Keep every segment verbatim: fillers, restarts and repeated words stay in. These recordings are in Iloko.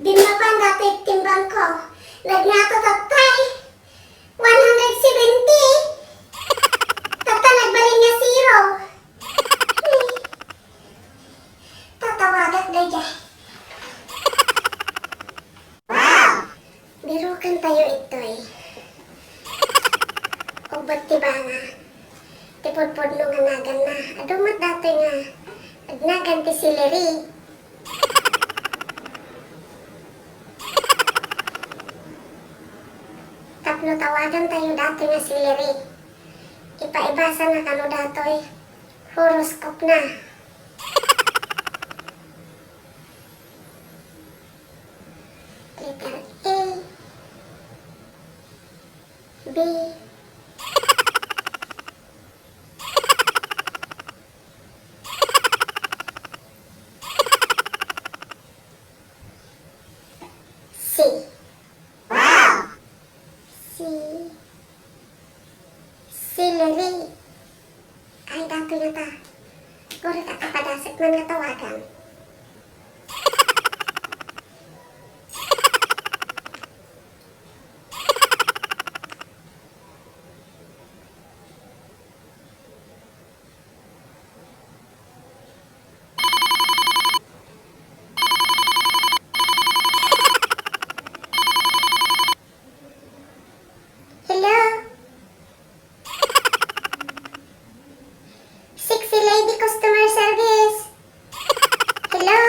Dimmapan datoy timbangko. Nagngato tattay. One hundred seventy. Tatta, nagbalin nga zero. Tatawagak daydiay. Wow! Birokan tayo itoy. Ubot ti banga. Ti pudpudno nga naganna. Adu met datoy nga agnagan ti celery. Tapno tawagan tayo datoy nga celery, ipaibasa na kano datoy horoscope na. Letter A, B, C. Wow! C. Celery. Ay, datoy na ta. Guri ta kapadasek man nga tawagan. Hello? Sexy lady customer service. Hello?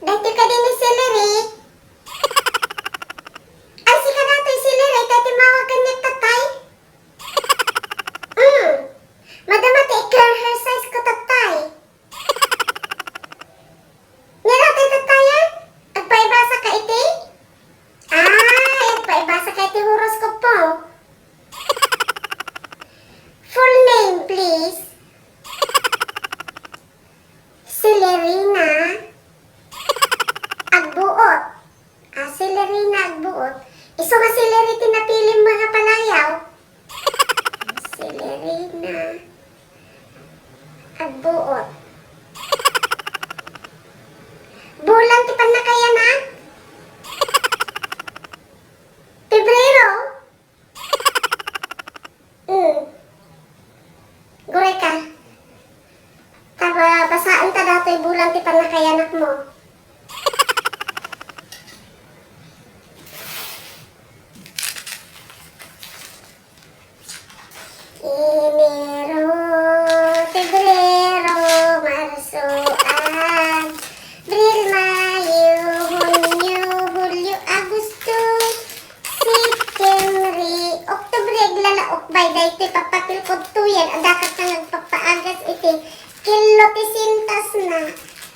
Daytoy kadi ni celery? Ay, sika daytoy celery, tay timmawag kaniak tattay? Mm. Madama ti i-clear her size ko tattay. Nia daytoy tattayen? Agpaibasa ka iti? Ay, agpaibasa ka iti horoscope mo. Full name, please. Celerina Agbuot. Ah, Celerina Agbuot. Isu nga celery ti napili mo nga panayaw. Celerina Agbuot. Bulan ti pannakayanak? Pebrero? Mm. Gurayka. Ta ba-, basaen ta datoy bulan ti pannakayanak mo. Enero, Febrero, Marso, Abril, Mayo, Hunio, Hulio, Agosto, September, October, aglalaok bay daytoy papakilkod to yan. Adda ket nga agpapaagas iti killo ti sintasna.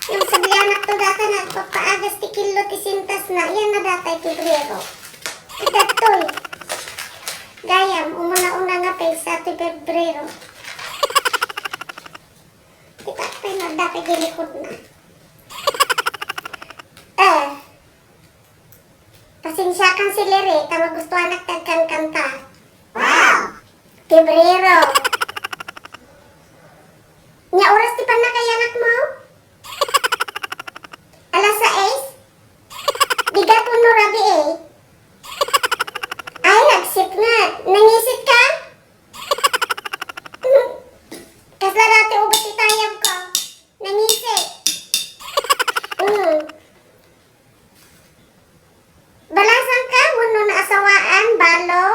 Ngem sabianak to data nga agpapaagas ti killo ti sintasna. Yan nga data iti Febrero. Adda toy. Gayam, umuna-una nga pay sa ti Febrero. Kita pay nga adda pay di likod na. Eh. Pasensiakan, celery, ta magustuanak ti agkankanta. Wow! Febrero. Nia oras ti pannakayanak mo? Alas sais? Bigat wenno rabii? Ay, nagsipnget. Nangisit ka? Kasla dati ubat ti tayab ko. Nangisit. Mm. Balasan ka wenno naasawaan, balo?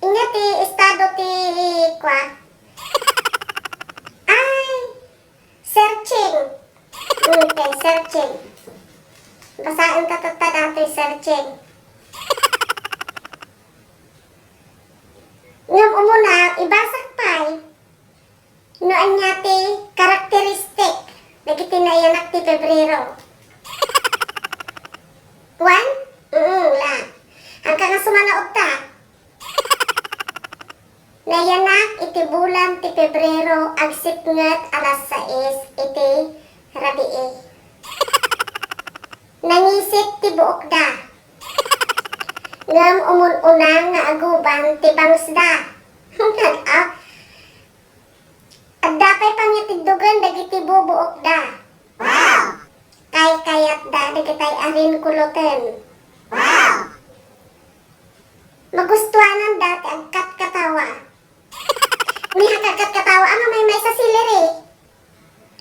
Ania ti estado ti kua? Ay, searching. Okay, searching. Basaen ta tatta datoy searching. Ngem umuna, ibasak pay. No ania ti karakteristik dagiti nayanak ti Febrero? Kuan? Mm, la. Haanka nga sumanaot ta. Nayanak iti bulan ti Febrero, agsipnget alas sais iti rabii. Nangisit ti buokda. Ngem umun-unang nga aguban ti bangsda. Ah, Iddugen dagiti bubuokda. Wow! Kaykayatda dagitay a rinkuloten. Wow! Magustuananda ti agkatkatawa. Ni agkatkatawa, ano, maymaysa celery?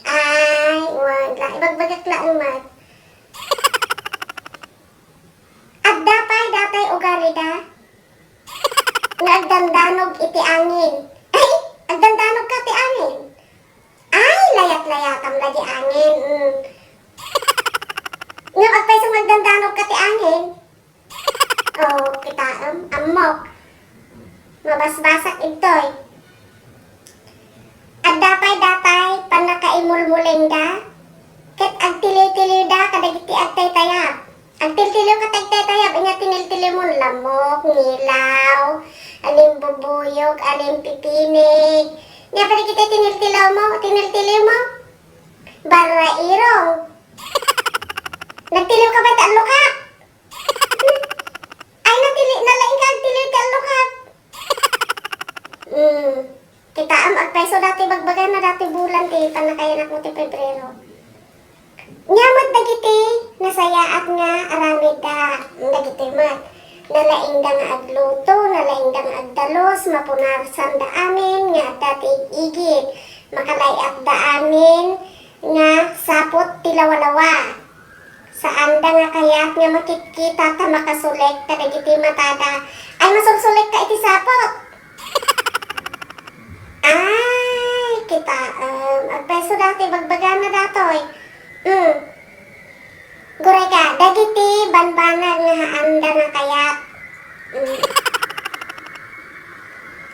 Ay, wen la, ibagbagak laeng met. Adda pay datay ugalida nga agdandanog iti angin. Ay, agdandanog ka ti angin. Ay, layat-layatam la di angin. Mm. Ngem agpayso nga agdandanog ka ti angin? Oh, kitaem, ammok. Mabasbasak idtoy. Adda pay datay pannakaimulmulengda, ket agtiliwtiliwda kadagiti agtaytayab. Agtiltiliw ka ti agtaytayab, ania tiniltiliwmo? Lamok, ngilaw, alimbubuyog, alimpipinig. Ania pay dagiti tiniltilawmo, tiniltiliwmo? Barrairong. Nagtiliw ka ba ti allukak? Ay, natili-, nalaing ka agtiliw ti allukak. Hmm. Kitaem, agpayso dati bagbagana dati bulan ti pannakayanakmo ti Pebrero. Nia met dagiti nasayaat nga aramidda, dagitoy met. Nalaingda nga agluto, nalaingda nga agdalus, mapunarsanda amin nga adda ti ig-igid. Makalay-atda amin nga saput ti lawalawa. Saanda nga kayat nga makitkita ta makasulek kadagiti matada. Ay, masulsulek ka iti saput. Ay, kitaem. Agpayso dati bagbagana datoy. Mm. Gurayka, dagiti banbanag nga haanda nga kayat. Mm.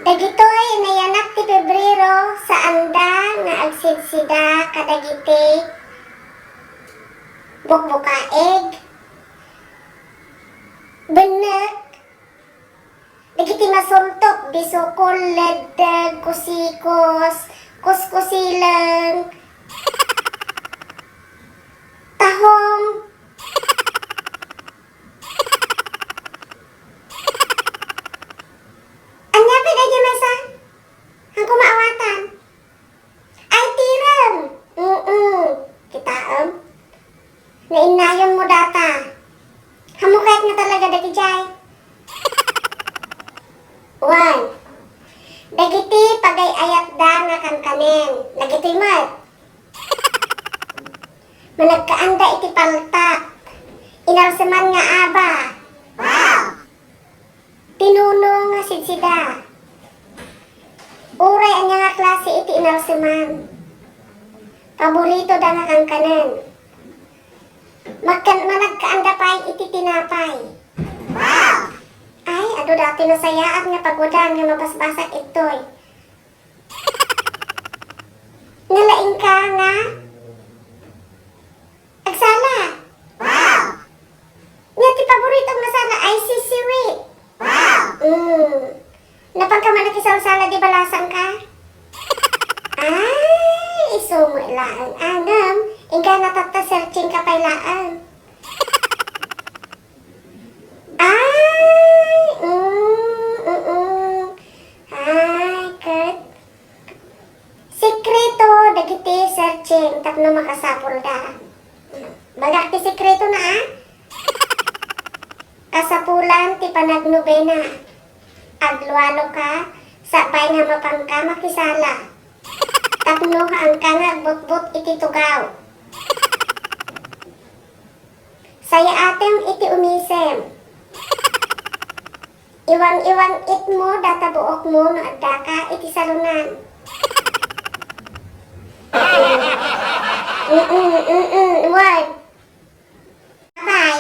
Dagitoy nayanak ti Pebrero, saanda nga agsidsida kadagiti bukbukaig, bennek, dagiti masultok, bisukol, leddeg, kusikos, kuskusileng, tahong. Ania pay daydi maysa? Hanko maawatan. Ay, tirem! Mm-mm. Kitaem? Nainnayonmo data. Hammok kayat nga talaga dagijay? Wen, dagiti pagay-ayatda nga kankanen, dagitoy met. Managkaanda iti paltak. Inalseman nga aba. Wow! Tinuno nga sidsida. Uray ania nga klase iti inalseman, paboritoda nga kankanen. Magkan-, managkaanda pay iti tinapay. Wow! Ay, adu dati nasayaat nga pagwadan nga mabasbasak ittoy. Nalaingka nga agsala. Wow! Nia ti paborito nga sala ay sisiwi. Wow! Mm. Napanka man nakisalsala di balasangka? Ay, isu met laeng, ngem inggana tatta, searching ka pay laeng. Ay, mm, mm, mm. Ay, ket sekreto dagiti searching tapno makasapulda. Bagak ti sekretona, a? Kasapulan ti panagnobena. Aglualo ka, sakbay nga mapanka makisala. Tapno haanka nga agbutbut iti tugaw. Sayaatem iti umisem. Iwang-iwang-itmo data buokmo no addaka iti salonan. Mm-mm, mm-mm, wen. Apay,